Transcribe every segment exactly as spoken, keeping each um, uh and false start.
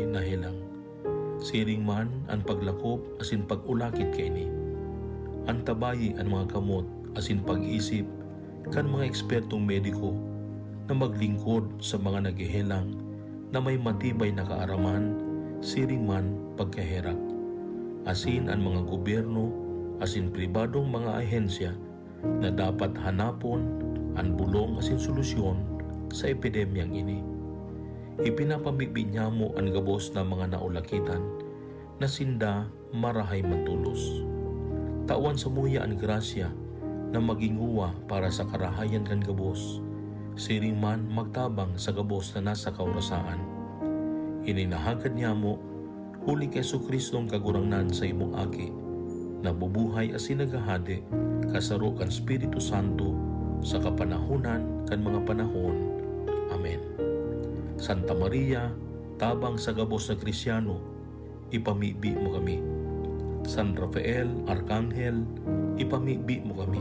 nahelang. Siring man an paglakob asin pag-ulakit kaini. Antabayi an mga kamot asin pag-isip kan mga ekspertong mediko na maglingkod sa mga naghehelang na may matibay na kaaraman siring man pagkaherak. Asin an mga gobyerno asin pribadong mga ahensya na dapat hanapon an bolong asin solusyon sa epidemyang ini. Ipinapamibi niyamo an gabos na mga naulakitan na sinda marahay man tolos. Tawan samuya an grasya na magin nguwa para sa karahayan kan gabos, siring man magtabang sa gabos na nasa kaorasaan. Ini nahagad niyamo huli ki Jesu-Cristong Kagurangnan, saimong Aki, na bubuhay asin naghahade kasaro kan Espiritu Santo sa kapanahonan kan mga panahon. Amen. Santa Maria, tabang sa gabos na Kristiano, ipamibi mo kami. San Rafael, Arkanghel, ipamibi mo kami.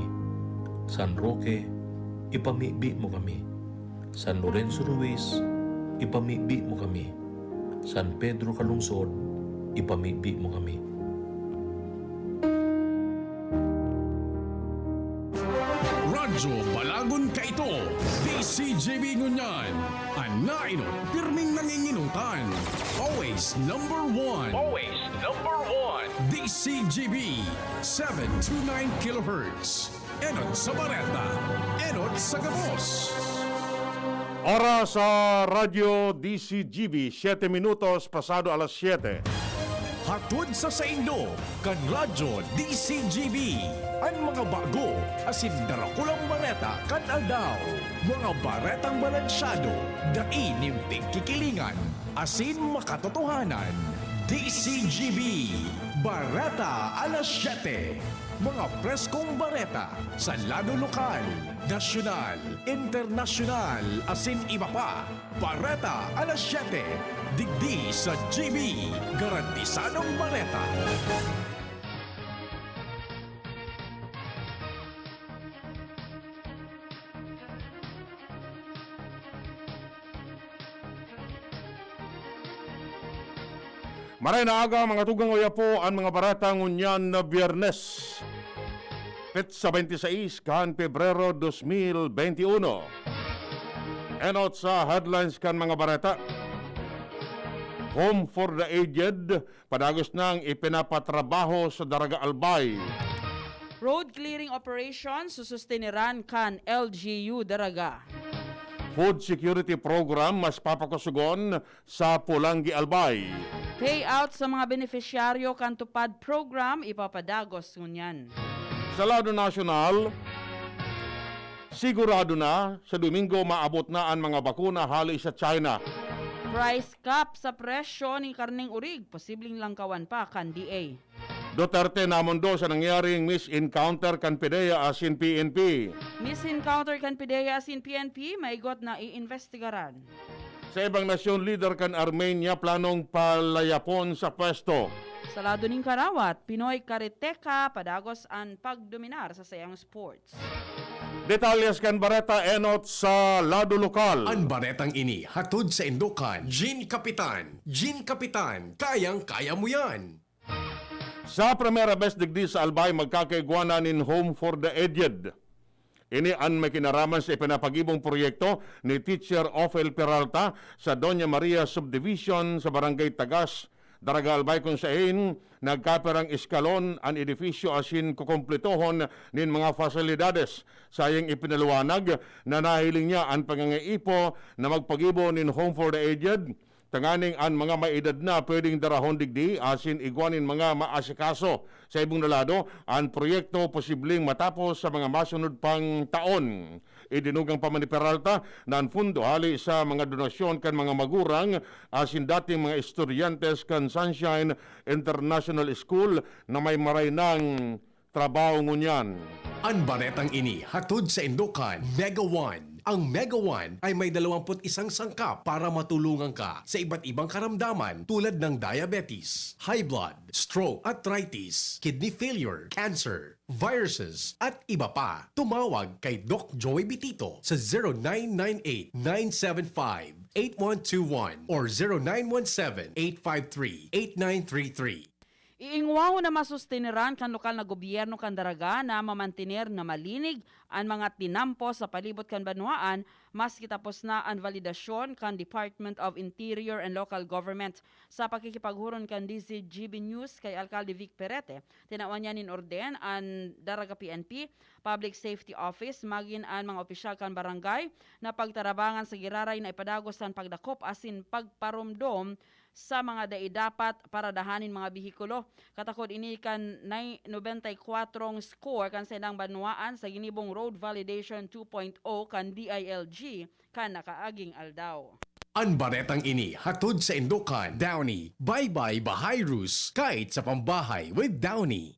San Roque, ipamibi mo kami. San Lorenzo Ruiz, ipamibi mo kami. San Pedro Calungsod, ipamibi mo kami. Radyo Balagon kaito, D C G B ngunyan. An nainot, pirming nanginginotan. Always number one. Always number one. D C G B, seven two nine kilohertz. Enot sa bareta, enot sa gabos. Oras sa Radyo D C G B, siyete minutos pasado alas siyete. Hatod sa saindo, kan Radyo D C G B, an mga bago asin darakulang bareta kan aldaw. Mga baretang balansyado, dai nin pigkikilingan, asin makatotohanan. D C G B, Bareta alas siyete. Mga preskong bareta sa lado lokal, nasyonal, internasyonal, asin iba pa. Bareta alas siyete, digdi sa G B, garantisadong bareta. Maray na aga, mga tugang, oya po an mga bareta ngunyan na Biyernes, petsa twenty-six kan Pebrero dos mil veintiuno. Enot sa headlines kan mga bareta. Home for the Aged, padagos nang ipinapatrabaho sa Daraga Albay. Road clearing operation sususteneran kan L G U Daraga. Food security program mas papakusugon sa Polangui Albay. Payout sa mga benepisyaryo kan TUPAD program ipapadagos ngunyan. Sa lado nasyonal, sigurado na sa Domingo maabot na an mga bakuna hale sa China. Price cap sa presyo nin karneng orig, posibleng langkawan pa kan D A. Duterte namondo sa nangyaring misencounter kan PDEA asin P N P. Misencounter kan PDEA asin P N P, maigot na iimbestigaran. Sa ibang nasyon, lider kan Armenia planong palayapon sa pwesto. Sa lado nin karawat, Pinoy karateka padagos an pagdominar sa saiyang sports. Detalles kan bareta enot sa lado lokal. An baretang ini hatod saindo kan Gin Kapitan. Gin Kapitan, kayang-kaya mo yan! Sa primera bes digdi sa Albay, magkakaigwa na nin Home for the Aged. Ini an may kinaraman sa ipinapagibong proyekto ni Teacher Ophel Peralta sa Doña Maria Subdivision sa Barangay Tagas, Daraga Albay, kun sain nagkapirang eskalon an edifisyo asin kukumpletohon nin mga fasilidades. Sayang ipinaliwanag na nahiling niya an pangangaipo na magpagibo nin Home for the Aged, tanganing an mga may edad na pwedeng darahon digdi asin igwa nin mga maasikaso. Sa ibong na lado, an proyekto posibleng matapos sa mga masunod pang taon. Idinugang pa man ni Peralta na an pondo hale sa mga donasyon kan mga magurang asin dating mga estudyante kan Sunshine International School na may maray nang trabaho ngunyan. An baretang ini hatod saindo kan Mega One. Ang Mega One ay may dalawampu't isang sangkap para matulungan ka sa iba't ibang karamdaman tulad ng diabetes, high blood, stroke, arthritis, kidney failure, cancer, viruses, at iba pa. Tumawag kay Doc Joey Bitito sa zero nine nine eight nine seven five eight one two one or zero nine one seven, eight five three, eight nine three three. Iingwaho na masusteneran kan lokal na gobyerno kan Daraga na mamantener na malinig an mga tinampo sa palibot kan banwaan, maski tapos na an validasyon kan Department of Interior and Local Government. Sa pakikipaghuron kan D Z G B News kay Alkalde Vic Perete, tinawan niya nin orden an Daraga P N P, Public Safety Office, magin an mga opisyal kan barangay na pagtarabangan sa giraray na ipadagos an pagdakop asin pagparomdom sa mga dai dapat paradahan nin mga behikulo. Katakod ini kan nai-, nobenta y kwatro score kan saindang banwaan sa ginibong Road Validation two point oh kan D I L G kan nakaaging aldaw. An baretang ini hatod saindo kan Downy. Bye-bye Bahayrus, kahit sa pambahay with Downy.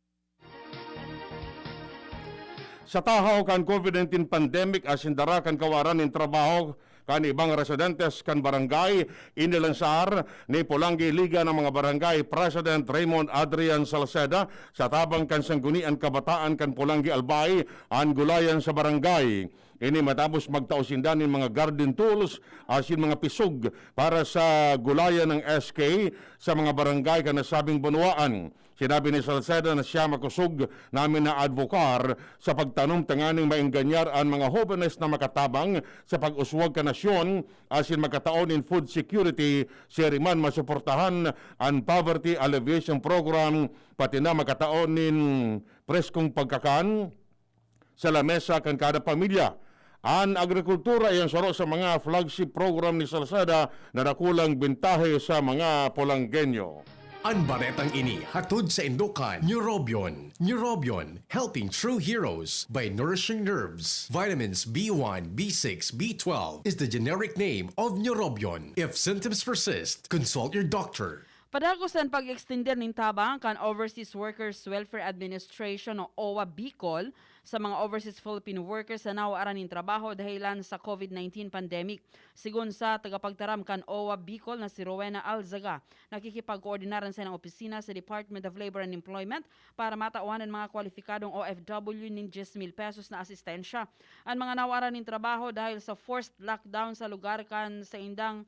Sa tahaw kan COVID nineteen pandemic asin dara kan kawaran nin trabaho kan ibang residentes kan barangay, inilansar ni Polangui Liga ng mga Barangay President Raymond Adrian Salceda sa tabang kan Sanggunian Kabataan kan Polangui Albay an gulayan sa barangay. Ini matapos magtao sinda nin mga garden tools asin mga pisog para sa gulayan ng S K sa mga barangay kan nasabing banwaan. Sinabi ni Salceda na siya makosog namin na advokar sa pagtanom tanganing maenganyar an mga hobenes na makatabang sa pag-uswag kan nasyon asin makatao nin food security, siring man masuportahan an poverty alleviation program, pati na makatao nin preskong pagkakan sa lamesa kan kada pamilya. An agrikultura iyan saro sa mga flagship program ni Salceda na dakulang bentahe sa mga Polanggenyo. An baretang ini hatod saindo kan Neurobion. Neurobion, helping true heroes by nourishing nerves. Vitamins B one, B six, B twelve is the generic name of Neurobion. If symptoms persist, consult your doctor. Padagos an pag-extender nin tabang kan Overseas Workers Welfare Administration o owa Bicol sa mga overseas Filipino workers na nawaran nin trabaho dahelan sa COVID nineteen pandemic. Sigon sa tagapagtaram kan owa Bicol na si Rowena Alzaga, nakikipagkoordinar an saindang opisina sa Department of Labor and Employment para matawan an mga kwalipikadong O F W nin dyes mil pesos na asistensya. An mga nawaran nin trabaho dahil sa forced lockdown sa lugar kan saindang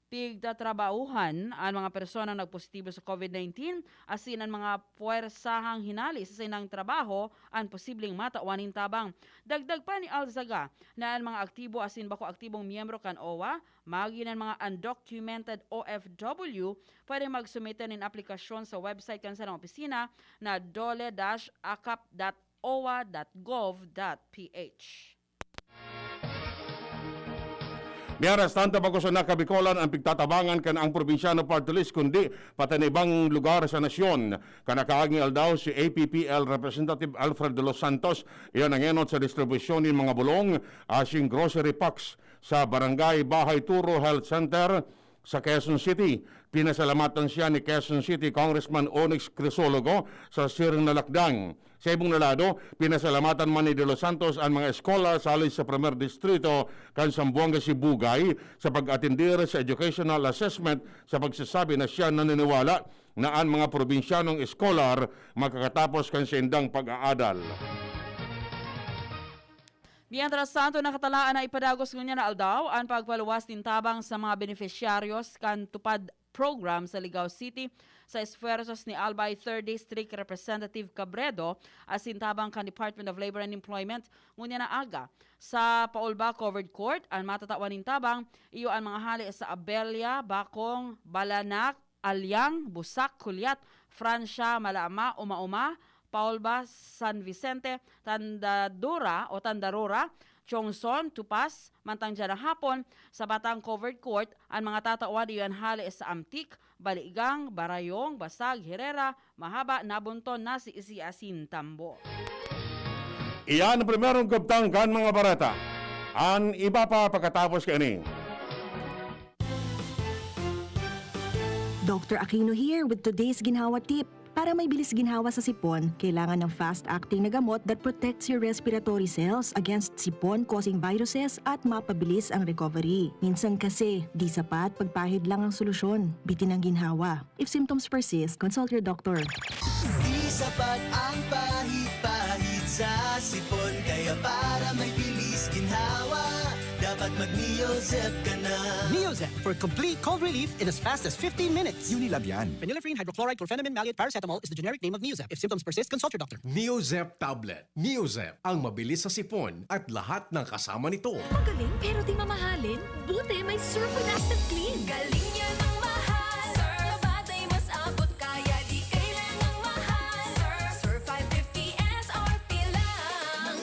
pigtatrabahuhan, an mga personang nagpositibo sa COVID nineteen, asin an mga puwersahang hinali sa saindang trabaho an posibleng matawan nin tabang. Dagdag pa ni Alzaga na an mga aktibo asin bako aktibong miyembro kan owa, magin an mga undocumented O F W, pwede magsumite nin aplikasyon sa website kan sarong opisina na dole dash akap dot owa dot gov dot ph. Mientras tanto, bako sana ka Bicolan an pigtatabangan kan Ang Probinsyano Party List, kundi pati na ibang lugar sa nasyon. Kan nakaaging aldaw, si A P P L Representative Alfred De Los Santos, iyan ang enot sa distribusyon nin mga bulong asin grocery packs sa Barangay Bahay Turo Health Center sa Quezon City. Pinasalamatan siya ni Quezon City Congressman Onyx Crisologo sa siring na lakdang. Sa ibong na lado, pinasalamatan man ni De Los Santos an mga eskolar sa hali sa Primer Distrito kan Zamboanga Sibugay sa pag-atender sa educational assessment, sa pagsasabi na siya naniniwala na an mga probinsyanong eskolar makakatapos kan saindang pag-aadal. Mientras tanto, nakatalaan na ipadagos ngunyan na aldaw an pagpaluwas nin tabang sa mga benepisyaryos kan TUPAD program sa Ligao City, sa esfuerzos ni Albay Third District Representative Cabredo asin tabang kan Department of Labor and Employment. Ngunyan na aga, sa Paulba Covered Court, an matatawan nin tabang, iyo an mga hali sa Abella, Bacong, Balanak, Aliang, Busak, Culiat, Francia, Malaama, Uma-uma, Paulba, San Vicente, Tandadora o Tandarora, Chongson, Tupas. Mantang diyan na hapon, sa Batang Covered Court, an mga tatawan iyo an hali sa Amtik, Baligang, Barayong, Basag, Herrera, Mahaba, Nabunton, Nasi-isi asin Tambo. Iyan ang primerong kabtang kan mga bareta. An iba pa pakatapos kaini. Doctor Aquino here with today's ginhawa tip. Para may bilis ginhawa sa sipon, kailangan ng fast-acting na gamot that protects your respiratory cells against sipon-causing viruses at mapabilis ang recovery. Minsan kasi, di sapat pagpahid lang ang solusyon. Bitin ang ginhawa. If symptoms persist, consult your doctor. Di sapat ang pahid-pahid sa sipon, kaya para may bilis ginhawa, dapat Mag-Neozep ka na. Neozep for complete cold relief in as fast as fifteen minutes. Unilab yan. Phenylephrine, hydrochloride, chlorphenamine, maleate, paracetamol is the generic name of Neozep. If symptoms persist, consult your doctor. Neozep tablet. Neozep, ang mabilis sa sipon at lahat ng kasama nito. Magaling pero di mamahalin? Buti may Surf with Active Clean. Galing niya ng mahal. Surf, sabagay mas abot kaya di kailangang mahal. Surf, Surf five fifty S R P lang.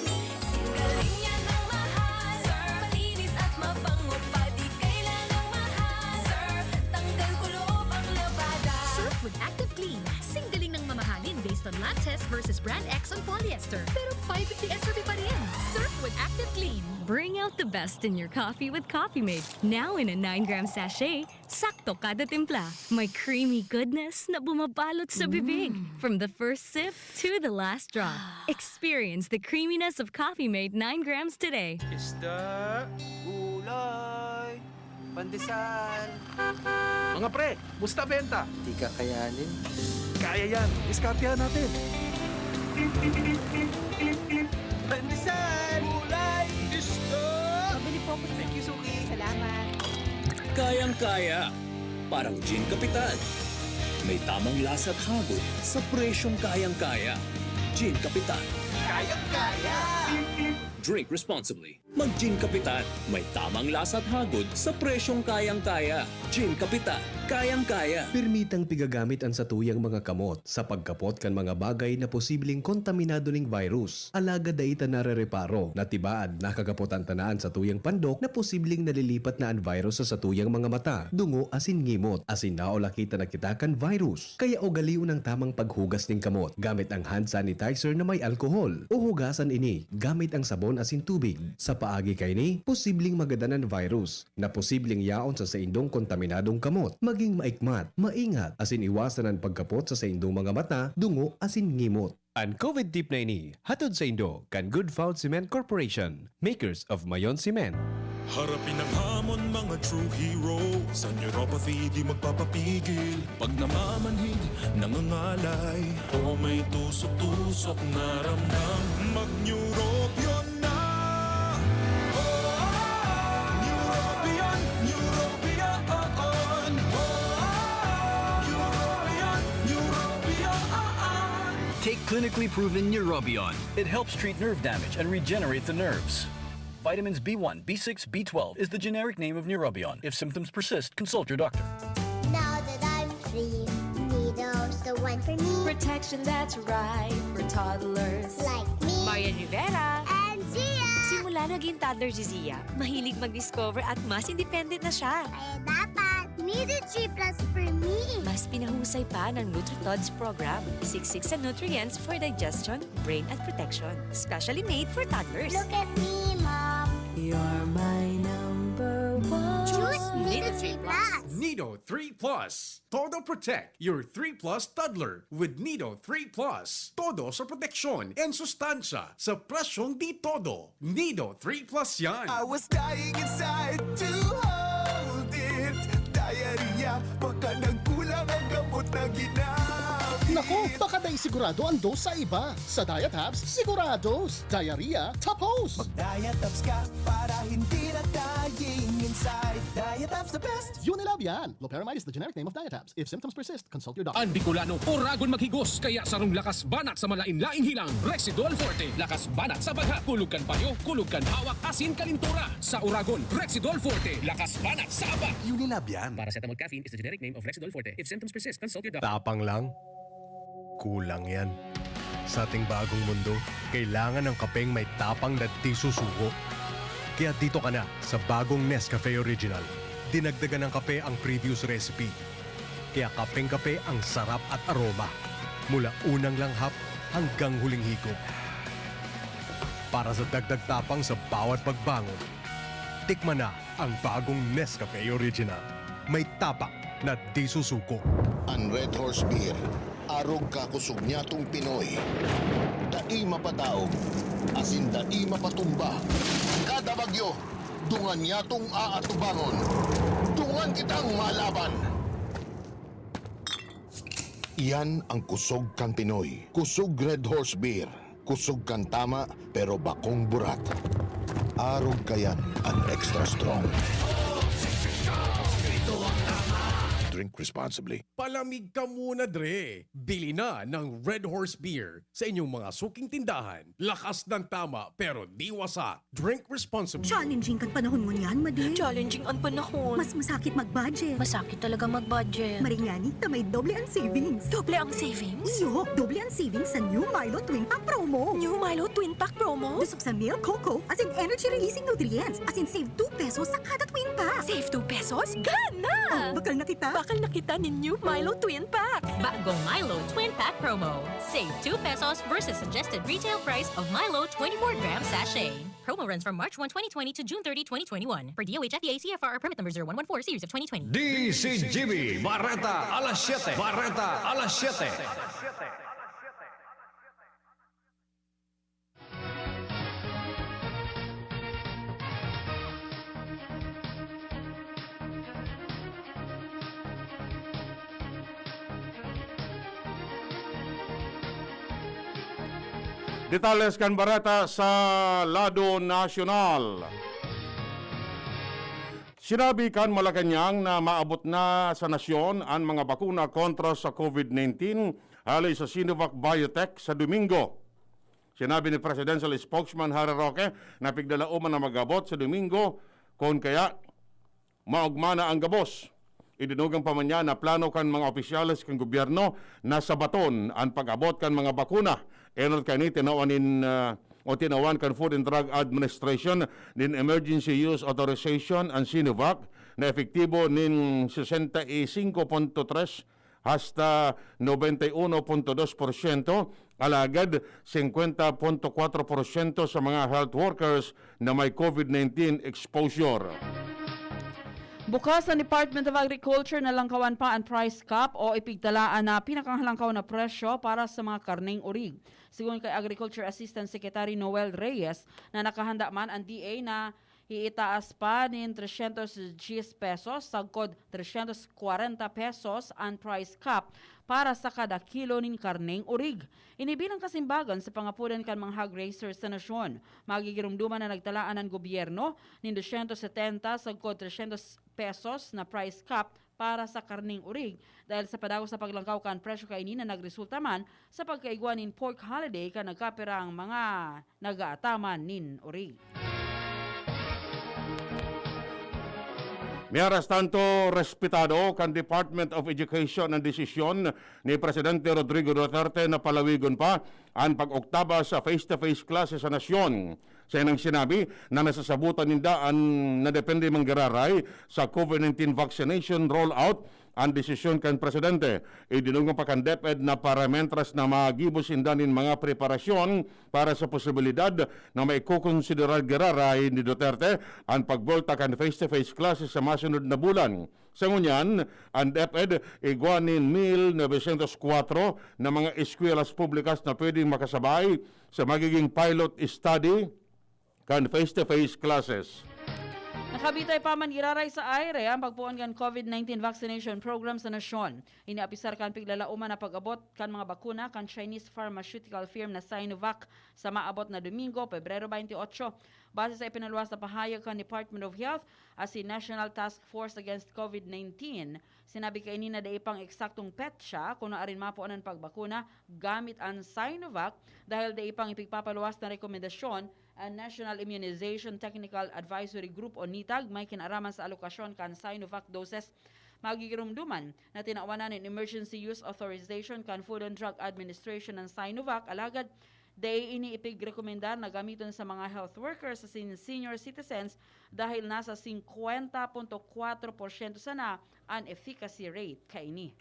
Galing niya ng mahal. Surf, malinis at mabango pa di kailangang mahal. Surf, tanggal kuloob ang labada. Surf with Active Clean. Singgaling ng mamahalin based on lab test versus brand X on polyester. Pero five fifty S R P pa rin. Surf with Active Clean. Bring out the best in your coffee with Coffee Mate. Now in a nine gram sachet, sakto kada timpla. May creamy goodness na bumabalot sa bibig. From the first sip to the last drop. Experience the creaminess of Coffee Mate nine grams today. Isda, gulay, pandesal. Mga pre, musta benta? Di kakayanin. Kaya yan, diskartehan natin. Pandesal, gulay, isda. Pabili po ako. Thank you, Suki. Salamat. Kayang-kaya. Parang Gin Kapitan. May tamang lasa at hagod sa presyong kayang-kaya. Gin Kapitan. Kayang-kaya. Drink responsibly. Mag Gin Kapitan. May tamang lasa at hagod sa presyong kayang-kaya. Gin Kapitan. Kayang-kaya. Permitang pigagamit an satuyang mga kamot sa pagkapot kan mga bagay na posibleng kontaminado ning virus. Alagad dai ta narereparo na tibaad nakakapotan ta na an satuyang pandok na posibleng nalilipat na an virus sa satuyang mga mata, dungo asin ngimot, asin naulakita na kita kan virus. Kaya ugalion ang tamang paghugas nin kamot gamit ang hand sanitizer na may alkohol, o hugasan ini gamit ang sabon asin tubig. Sa paagi kaini, posibleng magadan an virus na posibleng yaon sa saindong kontaminadong kamot. Maging maikmat, maingat, asin iwasan an pagkapot sa saindong mga mata, dungo, asin ngimot. An COVID tip na ini, hatod saindo kan Good Found Cement Corporation, makers of Mayon Cement. Harapin ang hamon, mga true hero. Sa neuropathy, di magpapapigil. Pag namamanhid, nangangalay, o may tusok-tusok na ramdam, mag-Neurobion na! Neurobion, Neurobion, Neurobion, Neurobion. Take clinically proven Neurobion. It helps treat nerve damage and regenerate the nerves. Vitamins B one, B six, B twelve is the generic name of Neurobion. If symptoms persist, consult your doctor. Now that I'm free, Nido's the one for me. Protection that's right for toddlers. Like me. Marian Rivera. And Zia. Simula naging toddler si Zia, mahilig mag-discover at mas independent na siya. Kaya dapat Nido three plus for me. Mas pinahusay pa ng NutriTods program. Siksik sa nutrients for digestion, brain at protection. Specially made for toddlers. Look at me, Mom. You're my number one. Choose Nido three plus. Nido three plus. Todo protect your three plus toddler with Nido three plus. Todo sa proteksyon and sustansya sa presyong di todo. Nido three plus yan. I was dying inside to hold it. Diarrhea, baka nagkulang ang gamot na ginamit. Naku, baka dai sigurado ang dose sa iba. Sa Diatabs, sigurados. Diarrhea, tapos. Mag-Diatabs ka para hindi na dying inside. Diatabs the best. Unilab yan. Loperamide is the generic name of Diatabs. If symptoms persist, consult your doctor. An Bicolano, oragon maghigos, kaya sarong lakas banat sa malain-laing hilang, Rexidol Forte. Lakas banat sa bagha, kulog kan panyo, kulog kan hawak, asin kalintura. Sa oragon, Rexidol Forte. Lakas banat sa aba. Unilab yan. Paracetamol caffeine is the generic name of Rexidol Forte. If symptoms persist, consult your doctor. Tapang lang. Kulang yan. Sa ating bagong mundo, kailangan ng kapeng may tapang na di susuko. Kaya dito ka na sa bagong Nescafe Original. Dinagdagan ng kape ang previous recipe. Kaya kapeng-kape ang sarap at aroma. Mula unang langhap hanggang huling higop. Para sa dagdag tapang sa bawat pagbangon, tikman na ang bagong Nescafe Original. May tapang na di susuko. An Red Horse Beer, arog kakosog nyatong Pinoy. Dai mapadaog, asin dai mapatumba. Kada bagyo, dungan nyatong aatubangon. Dungan kitang malaban! Iyan ang kusog kan Pinoy. Kusog Red Horse Beer. Kusog kan tama, pero bakong burat. Arog kayan an extra strong. Drink responsibly. Palamig ka muna, Dre! Bili na ng Red Horse Beer sa inyong mga suking tindahan. Lakas ng tama, pero di wasak. Drink responsibly. Challenging kan panahon ngunyan, Madi. Challenging an panahon. Mas masakit mag-budget. Masakit talaga mag-budget. Maring ngani ta may doble ang savings. Doble ang savings? Iyo, doble ang savings sa New Milo Twin Pack Promo. New Milo Twin Pack Promo? Dusog sa milk, cocoa, asin energy-releasing nutrients, asin save two pesos sa kada Twin Pack. Save two pesos? Gana! Oh, bakal na kita? Bakal na kita nin New Milo Twin Pack. Bagong Milo Twin Pack Promo. Save two pesos versus suggested retail price of Milo twenty-four gram sachet. Promo runs from March one, twenty twenty to June thirty, twenty twenty-one. Per D O H F D A C F R or permit number zero one one four series of twenty twenty. D C G B, Bareta alas siyete. Bareta alas siyete. Detalles kan bareta sa lado nasyonal. Sinabi kan Malacañang na maabot na sa nasyon an mga bakuna kontra sa COVID nineteen hale sa Sinovac Biotech sa Domingo. Sinabi ni Presidential Spokesman Harry Roque na piglalauman na mag-abot sa Domingo, kun kaya maogma na an gabos. Idinugang pa man niya na plano kan mga opisyales kan gobyerno na sabaton an pag-abot kan mga bakuna. Enot kaini, tinawan nin, ah, o tinawan kan Food and Drug Administration nin emergency use authorization an Sinovac na epektibo nin sesenta y cinco punto tres hasta noventa y uno punto dos porsyento, alagad singkwenta punto kwatro porsyento sa mga health workers na may COVID nineteen exposure. Bukas ang Department of Agriculture na langkawan pa an price cap o ipigtalaan na pinakahalangkaw na presyo para sa mga karneng orig. Sigon kay Agriculture Assistant Secretary Noel Reyes, na nakahanda man ang D A na iitaas pa nin tresyentos diyes pesos sagkod tresyentos kwarenta pesos an price cap para sa kada kilo nin karneng orig. Ini bilang kasimbagan sa pangapodan kan mga hog raisers sa nasyon. Magigiromdoman na nagtalaan an gobyerno nin dosyentos setenta sagkod tresyentos pesos na price cap para sa karneng orig dahil sa padagos na paglangkaw kan presyo kaini na nagresulta man sa pagkaigwa nin pork holiday kan nagkapirang mga nagaataman nin orig. Mientras tanto, respetado kan Department of Education ang desisyon ni Presidente Rodrigo Duterte na palawigon pa an pag-oktaba sa face-to-face classes sa nasyon. Sa inang sinabi na nasasabutan ninda an nadepende manggiraray sa COVID nineteen vaccination rollout an desisyon kan presidente. Idinugma pa kan DepEd na para mentras na magibo sinda nin mga preparasyon para sa posibilidad na maikokonsiderar giraray ni Duterte an pagbolta kan face-to-face classes sa masunod na bulan. Sa ngunyan, an DepEd igwa nin mil novecientos kwatro na mga eskwela's publikas na pwedeng makasabay sa magiging pilot study kan face-to-face classes. Nakabitay pa man giraray sa aire ang pagpoon kan COVID nineteen vaccination program sa nasyon. Ini apisar kan piglalauman na pag-abot kan mga bakuna kan Chinese pharmaceutical firm na Sinovac sa maabot na Domingo, Pebrero twenty-eight. Base sa ipinaluwas na pahayag kan Department of Health asin National Task Force Against COVID nineteen, sinabi kaini na dai pang eksaktong petsa kun arin mapuon an pagbakuna gamit an Sinovac dahil dai pang ipigpapaluwas na rekomendasyon an National Immunization Technical Advisory Group o nitag may kinaraman sa alokasyon kan Sinovac doses. Magigiromdoman na tinawan na nin emergency use authorization kan Food and Drug Administration an Sinovac, alagad dai ini ipigrekomendar na gamiton sa mga health workers asin senior citizens dahil nasa singkwenta punto kwatro porsyento sana an efficacy rate kaini.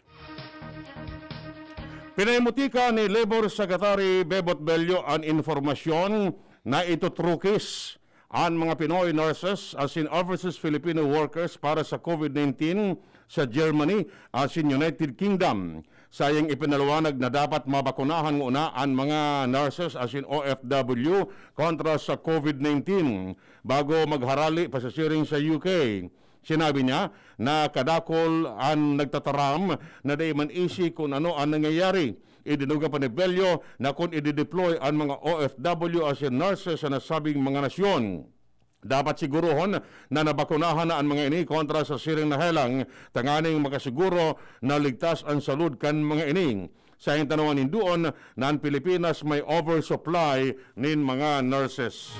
Pinaimutika ni Labor Secretary Bebot Bello an impormasyon na itutrukis an mga Pinoy nurses asin overseas Filipino workers para sa COVID nineteen sa Germany asin United Kingdom. Sayang ipinaliwanag na dapat mabakunahan nguna an mga nurses asin O F W kontra sa COVID nineteen bago magharali pasasiring sa U K. Sinabi niya na kadakul an nagtataram na dai man isi kun ano an nangyayari. Idinuga pa ni Bello na kun idideploy an mga O F W asin nurses sa nasabing mga nasyon, Dapat sigurohon na nabakunahan na an mga ini kontra sa siring na helang, tanganing makasiguro na ligtas an salud kan mga ini. Sa intanuan nindoon na an Pilipinas may oversupply nin mga nurses.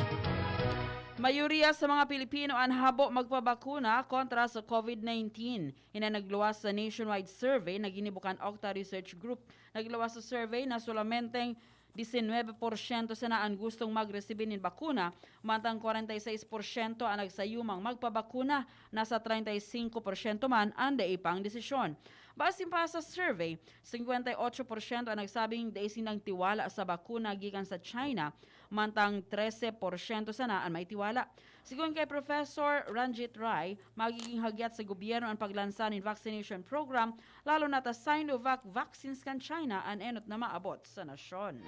Mayoriya sa mga Pilipino an habo magpabakuna kontra sa COVID nineteen. Iyan nagluwas sa nationwide survey na ginibo kan Octa Research Group. Nagluwas sa survey na solamenteng disinwebe porsyento sana an gustong magresibi nin bakuna, mantang kwarenta y seis porsyento an nagsayumang magpabakuna, nasa treinta y cinco porsyento man an dai pang desisyon. Base pa sa survey, singkwenta y otso porsyento an nagsabing dai sindang tiwala sa bakuna gikan sa China, mantang trese porsyento sana an may tiwala. Sigon kay Professor Ranjit Rai, magiging hagyat sa gobyerno an paglansa nin vaccination program, lalo na ta Sinovac vaccines kan China an enot na maabot sa nasyon.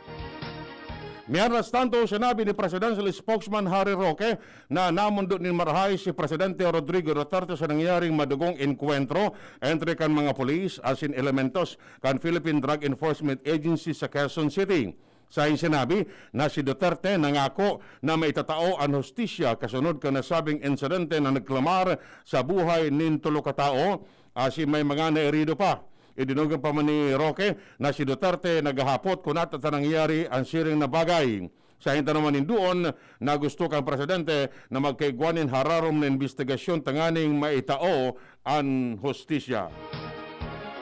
Mientras tanto, sinabi ni Presidential Spokesman Harry Roque na namondo nin marahay si Presidente Rodrigo Duterte sa nangyaring madugong engkwentro entre kan mga pulis asin elementos kan Philippine Drug Enforcement Agency sa Quezon City. Sa sinabi na si Duterte nangako na maitatao an hustisya kasunod kan nasabing insidente na nagklamar sa buhay nin tulo ka tawo, asin may mga nairido pa. Idinogan pa man ni Roque na si Duterte naghahapot kun ano ta nangyari an siring na bagay. Sa hinta naman nin duon na gusto kan presidente na magkaigwa nin hararom na imbestigasyon tanganing maitao an hustisya.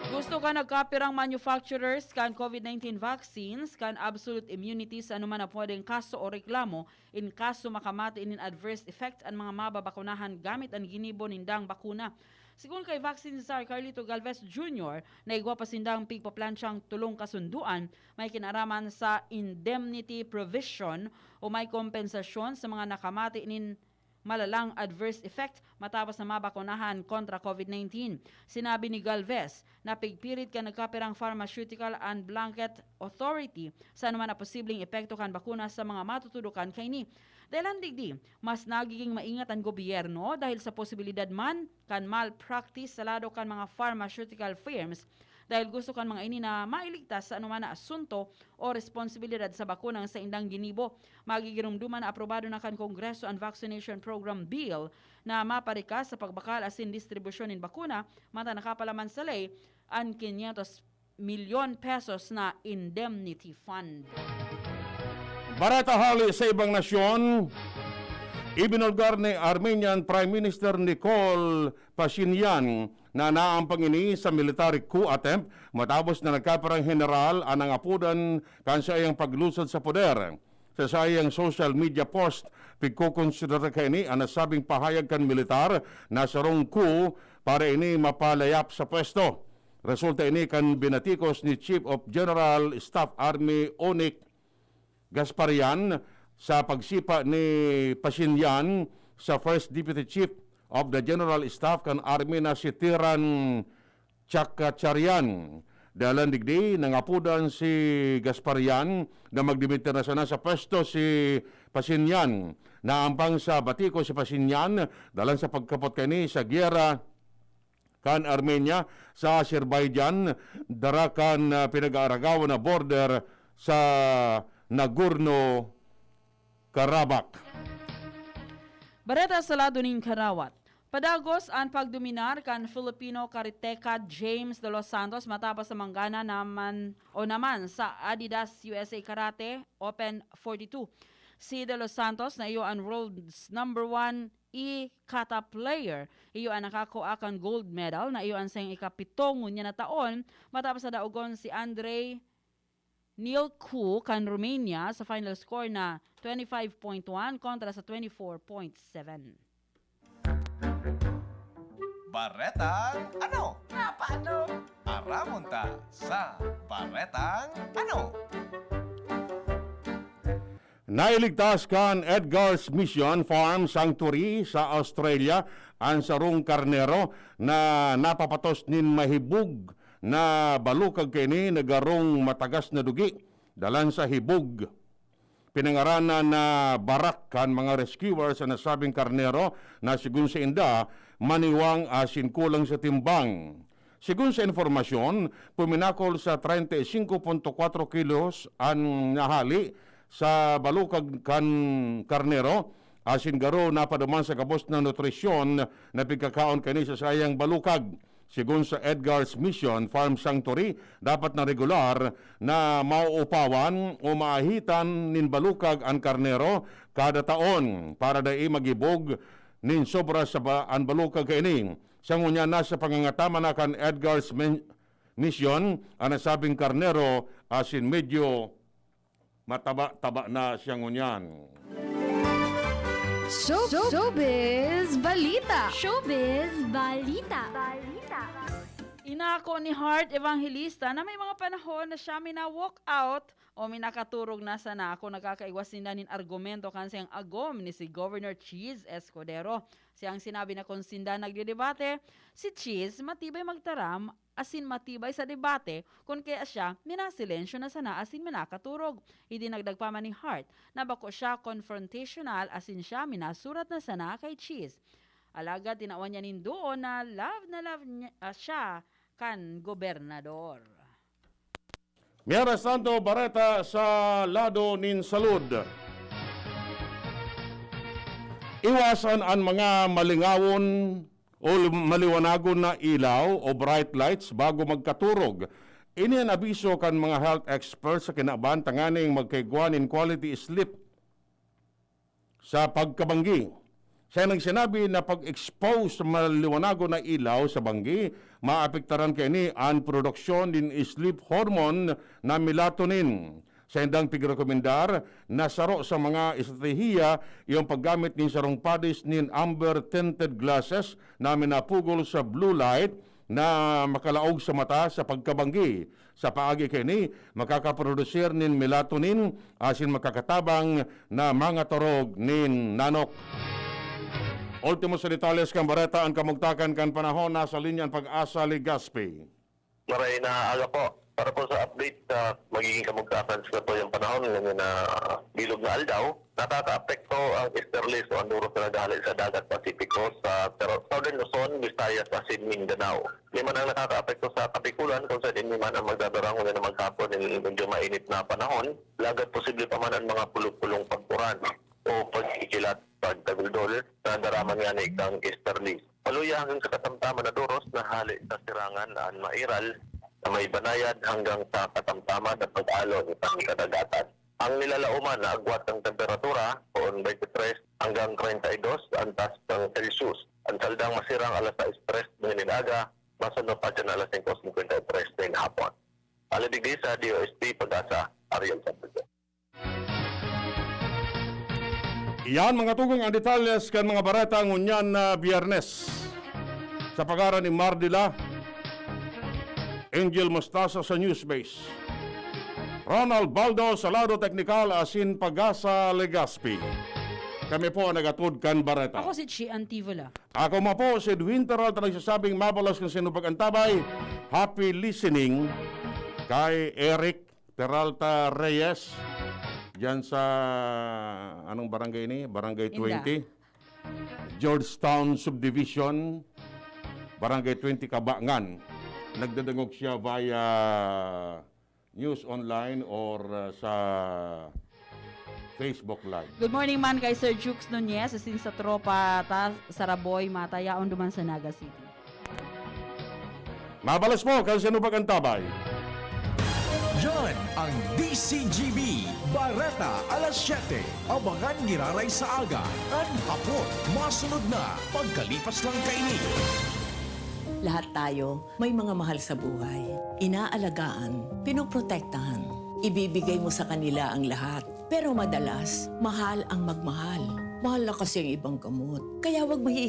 Gusto kan nagkapirang manufacturers kan COVID nineteen vaccines kan absolute immunity sa anuman na pwedeng kaso o reklamo in kaso makamati nin adverse effect an mga mababakunahan gamit an ginibo nindang bakuna. Sigon kay Vaccine Czar Carlito Galvez Junior, naigwa pa sindang pigpaplansyang tolong kasundoan may kinaraman sa indemnity provision o may kompensasyon sa mga nakamati nin malalang adverse effect matapos na mabakunahan kontra COVID nineteen. Sinabi ni Galvez na pigpirit kan nagkapirang Pharmaceutical and Blanket Authority sa anuman na posibleng epekto kan bakuna sa mga matutudokan kaini. Dahilan digdi, mas nagiging maingat an gobyerno dahil sa posibilidad man kan malpractice sa lado kan mga pharmaceutical firms, dahil gusto kan mga ini na mailigtas sa anuman na asunto o responsibilidad sa bakunang saindang ginibo. Magigiromdoman na aprobado na kan Kongreso an vaccination program bill na maparikas sa pagbakal asin distribusyon nin bakuna, mata nakapalaman sa ley an quinientos milyon pesos na indemnity fund. Bareta hali sa ibang nasyon, ibinulgar ni Armenian Prime Minister Nikol Pashinyan na naampang ini sa military coup attempt matapos na nagkaparang general an nangapodan kan saiyang paglusod sa poder. Sa saiyang social media post, pigkokonsidera kaini an nasabing pahayag kan militar na sarong coup para ini mapalayap sa pwesto. Resulta ini kan binatikos ni Chief of General Staff Army Onik Gasparian sa pagsipa ni Pashinyan sa First Deputy Chief of the General Staff kan Army na si Tiran Chakacharian. Dalan digdi, nangapodan si Gasparian na magdimitir na sana sa pwesto si Pashinyan. Naampang sa batiko si Pashinyan, dalan sa pagkapot kani sa giyera kan Armenia sa Azerbaijan, dara kan, ah, pinag-aaragawan na border sa Nagorno-Karabakh. Bareta sa lado nin karawat. Padagos an pagdominar kan Filipino karateka James De Los Santos matapos na manggana naman o naman sa Adidas U S A Karate Open forty-two. Si De Los Santos na iyo an world's number one e-kata player. Iyo an nakakua kan gold medal na iyo an saiyang ikapito ngunyan na taon matapos na daogon si Andre Neil Ku kan Romania sa final score na twenty-five point one kontra sa twenty-four point seven. Baretang ano? Napano? Aramon ta sa Baretang ano? Nailigtas kan Edgar's Mission Farm Sanctuary sa Australia an sarong karnero na napapatos nin mahibog na balukag kaini na garong matagas na dugi dalan sa hibog. Pinangaranan na Barak kan mga rescuers an nasabing karnero na sigon sa inda, maniwang asin kulang sa timbang. Sigon sa impormasyon, puminakol sa treinta y cinco punto cuatro kilos an nahali sa balukag kan karnero asin garo napaduman sa gabos na nutrisyon na pigkakaon kaini sa saiyang balukag. Segun sa Edgar's Mission Farm Sanctuary, dapat na regular na mauupawan o maahitan nin balukag an karnero kada taon para dai magibog nin sobra sa ba-, an balukag kaini. Siya ngunyan nasa pangangataman na kan Edgar's Men-, Mission an nasabing karnero asin medyo mataba-taba na siya ngunyan. Show, showbiz balita. Showbiz Balita. Balita. Inako ni Heart Evangelista na may mga panahon na siya mina-walk out o minakaturog na sana kung nakakaiwas sinda nin argumento kan siyang agom ni si Governor Chiz Escudero. Siyang sinabi na kung sinda nagdedebate, si Chiz matibay magtaram asin matibay sa debate, kun kaya siya minasilensyo na sana asin minakaturog. Idinagdag pa man ni Heart na bako siya confrontational asin siya minasurat na sana kay Chiz. Alagad tinawan niya nin duon na love na love niya, ah, siya kan gobernador. Mientras tanto, bareta sa lado nin salud. Iwasan an mga malingawon o maliwanagon na ilaw o bright lights bago magkaturog. Ini an abiso kan mga health experts sa kinaban tanganing magkaigwa nin quality sleep sa pagkabanggi. Siya nagsinabi na pag-expose sa maliwanagon na ilaw sa banggi, maapektaran kaini an produksyon nin sleep hormone na melatonin. Saindang pigrekomendar na saro sa mga estratehiya yung paggamit nin sarong padis nin amber tinted glasses na minapugol sa blue light na makalaog sa mata sa pagkabanggi. Sa paagi kaini, makakaprodusir nin melatonin asin makakatabang na mangaturog nin nanok. Ultimo sa detalles kan bareta, an kamugtakan kan panahon. Nasa linya an Pag-asa Legazpi. Maray na aga po. Para po sa update sa magiging kamugtakan sa satuyang panahon ngayong na bilog na aldaw, nakakaapekto ang easterlies o ang duros na naghahali sa dagat Pasipiko sa Southern Luzon, Visayas asin Mindanao. Di man ang nakakaapekto sa Kapikulan kung saan ini man ang magdadara ngunyan na maghapon ng medyo mainit na panahon, lagad posible pa man ang mga pulong-pulong pag-uran o pagkikilat pagtaguldol na daraman ngani kan easterlies. Paluya hanggang sa katamtaman na duros na hali sa sirangan an mairal na may banayad hanggang sa katamtaman na pag-alon kan kadagatan. Ang nilalaoman na agwat kan temperatura, poon twenty-three hanggang treinta y dos an taas kan Celsius. An saldang masirang alas sais tres nin aga, masunod pa dyan alas singko singkwenta y tres nin hapon. Hali digdi sa D O S T Pag-asa, Ariel Santos. Iyan, mga tugang, ang detalles kan mga bareta ngunyan na Biyernes. Sa pangaran ni Mardila, Angel Mostaza sa Newsbase, Ronald Baldo sa lado teknikal asin Pag-asa Legazpi. Kami po ang nagatod kan bareta. Ako si Chi Antivola. Ako man po si Edwin Peralta nagsasabing mabalos kan sinupag antabay. Happy listening kay Eric Peralta Reyes, diyan sa, anong barangay ni? Barangay Inda. twenty, Georgetown Subdivision, Barangay twenty, Cabangan. Nagdadangog siya via news online or uh, sa Facebook Live. Good morning man kay Sir Jukes Nunez, asin sa tropa ta sa Raboy, Mata, yaon duman sa Naga City. Mabalos po kan sinupag antabay. Yan ang D C G B, Bareta alas siyete. Abangan giraray sa aga, kan hapon. Masunod na, pagkalipas lang kaini. Lahat tayo may mga mahal sa buhay. Inaalagaan, pinoprotektahan. Ibibigay mo sa kanila ang lahat. Pero madalas, mahal ang magmahal. Mahal na kasi ang ibang gamot. Kaya wag mahiya